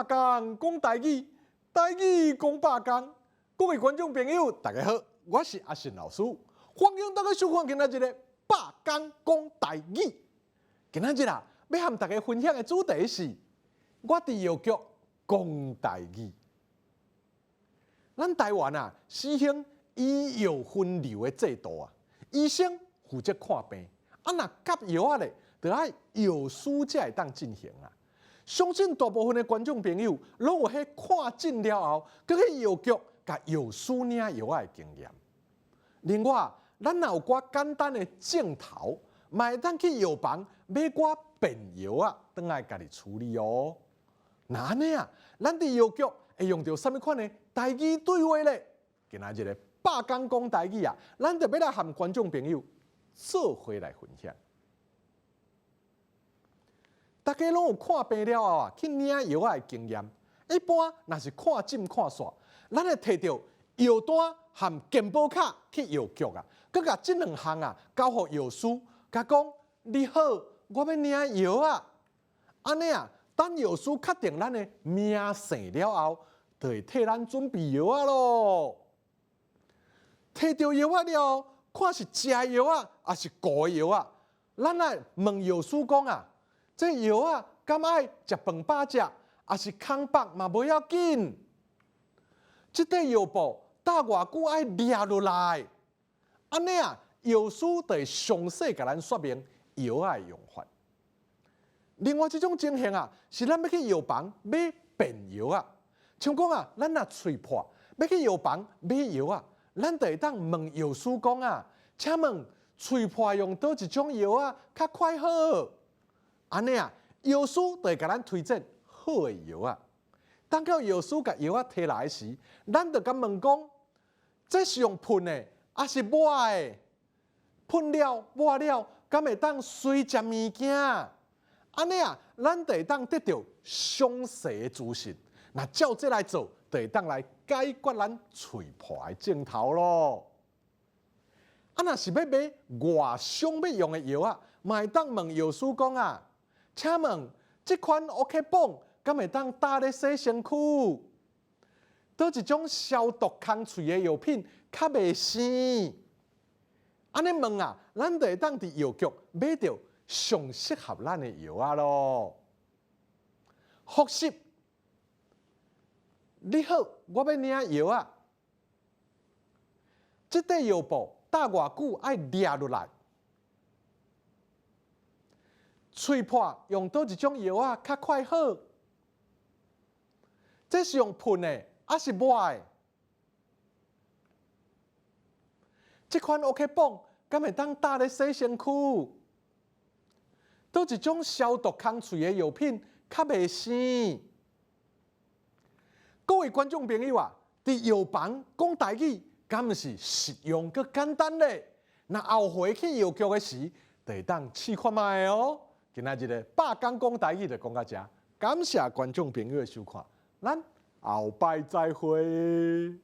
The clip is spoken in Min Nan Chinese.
百工講台語，台語講百工。各位觀眾朋友，大家好，我是阿信老師，歡迎大家收看今仔日的百工講台語。今仔日啊，欲和大家分享的主題是，我佇藥局講台語。咱台灣啊，實行醫藥分流的制度啊，醫生負責看病，啊若夾藥仔咧，就愛藥師才會當進行啊。相信大部分的觀眾朋友攏有彼看診了後，閣去藥局共藥師領藥仔的經驗。另外，咱若有寡簡單的症頭，嘛會當去藥房買寡便藥仔，轉來家己處理哦。若按呢啊，咱佇藥局會用著啥物款的台語對話咧？今仔日的百工講台語啊，咱就欲來和觀眾朋友做伙來分享。大家攏有看病了後啊，去領藥仔的經驗。一般若是看診看煞，咱會提著藥單和健保卡去藥局啊，閣共這兩項啊交予藥師，共講你好，我欲領藥仔。按呢啊，等藥師確定咱的名姓了後，就會替咱準備藥仔囉。提著藥仔了後，看是食的藥仔，抑是糊的藥仔，咱愛問藥師講啊，這藥仔敢愛食飯飽食，抑是空腹嘛無要緊？這塊藥布搭偌久愛掠落來？按呢啊，藥師就會詳細共咱說明藥仔的用法。另外這種情形啊，是咱欲去藥房買便藥仔，像講啊，咱若喙破，欲去藥房買藥仔，咱就會當問藥師講啊，請問喙破用佗一種藥仔較快好？按呢啊，藥師就會共咱推薦好的藥仔。當到藥師共藥仔提來時，咱就共問講，這是用噴的，抑是抹的？噴了抹了，敢會當隨食物件？按呢啊，咱就會當得著詳細的資訊。若照這來做，就會當來解決咱喙破的症頭囉。啊，若是欲買外傷欲用的藥仔，嘛會當問藥師講啊，請問這款 OK 繃敢會當搭咧洗身軀？佗一種消毒空喙的藥品較袂生？按呢問啊，咱就會當佇藥局買著上適合咱的藥仔囉。複習，你好，我欲領藥仔。這塊藥布搭偌久愛掠落來？喙破用佗一種藥仔較快好？這是用噴的，抑是抹的？這款 OK 繃敢會當搭咧洗身軀？佗一種消毒空喙的藥品較袂生？各位觀眾朋友啊，佇藥房講台語，敢毋是實用閣簡單咧？若後回去藥局的時，就會當試看覓哦。今仔日的百工講台語就講到遮，感謝觀眾朋友的收看，咱後擺再會。